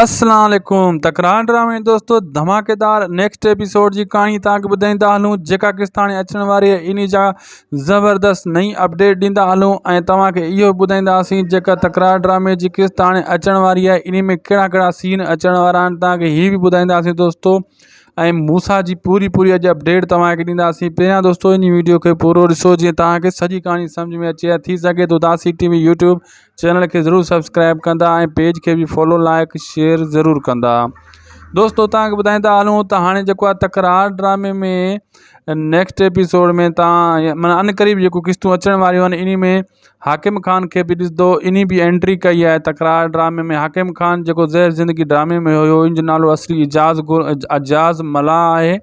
السلام عليڪم تڪرار ڊرامي دوستو ڌماڪيدار نيڪسٽ ايپيسوڊ جي ڪهاڻي توهان کي ٻڌائيندا هلون جيڪا قسط هاڻي اچڻ واري آهي انهي جا زبردست نئين اپڊيٽ ڏيندا هلون ۽ توهان کي اهو ٻڌائينداسين جيڪا تڪرار ڊرامي جي قسط هاڻي اچڻ واري آهي انهي ۾ ڪهڙا ڪهڙا سين اچڻ وارا آهن توهان کي هي به ٻڌائينداسين دوستو ۽ موسا جي پوري پوري اڄ اپڊيٽ توهان کي ڏينداسين پهريان دوستو انهي ويڊيو کي پورو ڏسو جيئن توهان کي سڄي ڪهاڻي سمجھ ۾ اچي ٿي سگهي ٿو اداسي ٽي وي يوٽيوب چينل کي ضرور سبسڪرائب ڪندا ۽ پيج کي به فالو لائڪ شيئر ضرور ڪندا دوستو تان کي ٻڌائيندا هلون ته هاڻي جيڪو آهي تڪرار ڊرامي ۾ نيڪسٽ ايپيسوڊ ۾ تان معنی ان قريب جيڪو قسطون اچڻ واريون آهن انهي ۾ حاڪم خان کي به ڏسندو انهي به انٽري ڪئي آهي تڪرار ڊرامي ۾ حاڪم خان جيڪو زهر زندگي ڊرامي ۾ هيو ان جو نالو اصلي اعجاز اعجاز ملاح آهي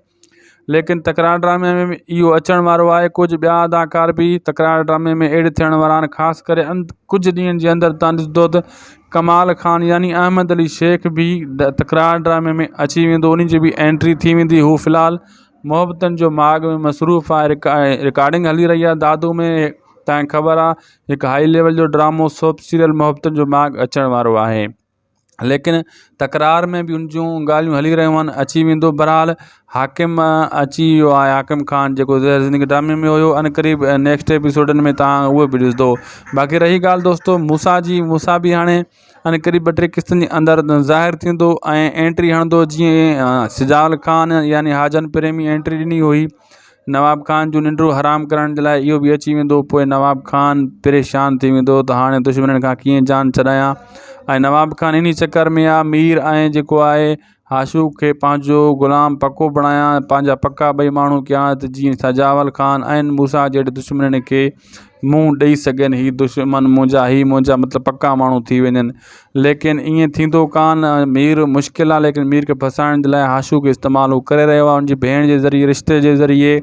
ليڪن تڪرار ڊرامي ۾ اهو اچڻ وارو آهي ڪجهه ٻيا اداڪار به تڪرار ڊرامي ۾ ايڊ ٿيڻ وارا آهن خاص ڪري ڪجهه ڏينهن جي اندر تان ڏسندو ته ڪمال خان يعني احمد علي شيخ به تڪرار ڊرامي ۾ اچي ويندو ان جي به انٽري ٿي ويندي هو في الحال محبتن جو ماڳ ۾ مصروف آهي رڪارڊنگ هلي رهي آهي دادو ۾ تنهن خبر آهي هڪ هائي ليول جو ڊرامو سوپ سيريل محبتن جو ماڳ اچڻ وارو آهي ليڪن تڪرار ۾ به ان جون ڳالهيون هلي رهيون آهن اچي ويندو بهرحال حاڪم اچي ويو آهي حاڪم خان جيڪو زهر زندگي ڊرامي ۾ هيو ان قريب نيڪسٽ ايپيسوڊن ۾ تان اهو به ڏسندو باقي رهي ڳالهه دوستو موسيٰ جي موسيٰ به هاڻي ان قريب ٻه ٽي قسطن جي اندر ظاهر ٿيندو ۽ انٽري هڻندو جيئن سجاول خان يعني حاجن پريمي انٽري ڏني هئي نواب خان جون ننڊون حرام ڪرڻ جي لاء اهو به اچي ويندو پوء نواب خان پريشان ٿي ويندو ته هاڻي دشمنن کان ڪيئن جان ڇڏايان ۽ نواب خان انهي چڪر ۾ آ مير ۽ جيڪو آهي هاشو کي پنهنجو غلام پڪو بڻايان پنهنجا پڪا ٻئي ماڻهو ڪيان ته جيئن سجاول خان ۽ موسيٰ جهڙي دشمنن کي منهن ڏئي سگهن هي دشمن منهنجا هي منهنجا مطلب پڪا ماڻهو ٿي وڃن ليڪن ائين ٿيندو ڪانه مير مشڪل آهي ليڪن مير کي ڦسائڻ جي لاء هاشو کي استعمال هو ڪري رهيو آهي ان جي ڀيڻ جي ذريعي رشتي جي ذريعي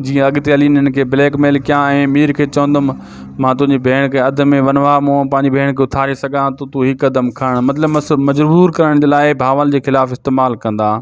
جيئن اڳتي هلي انهن کي بليڪ ميل ڪيان ۽ مير کي چوندم مان تنهنجي ڀيڻ کي اڌ ۾ ونواهه مون پنهنجي ڀيڻ کي اٿاري سگهان ٿو تون هي قدم کڻ مطلب مجبور ڪرڻ جي لاء بهاول جي خلاف استعمال ڪندا.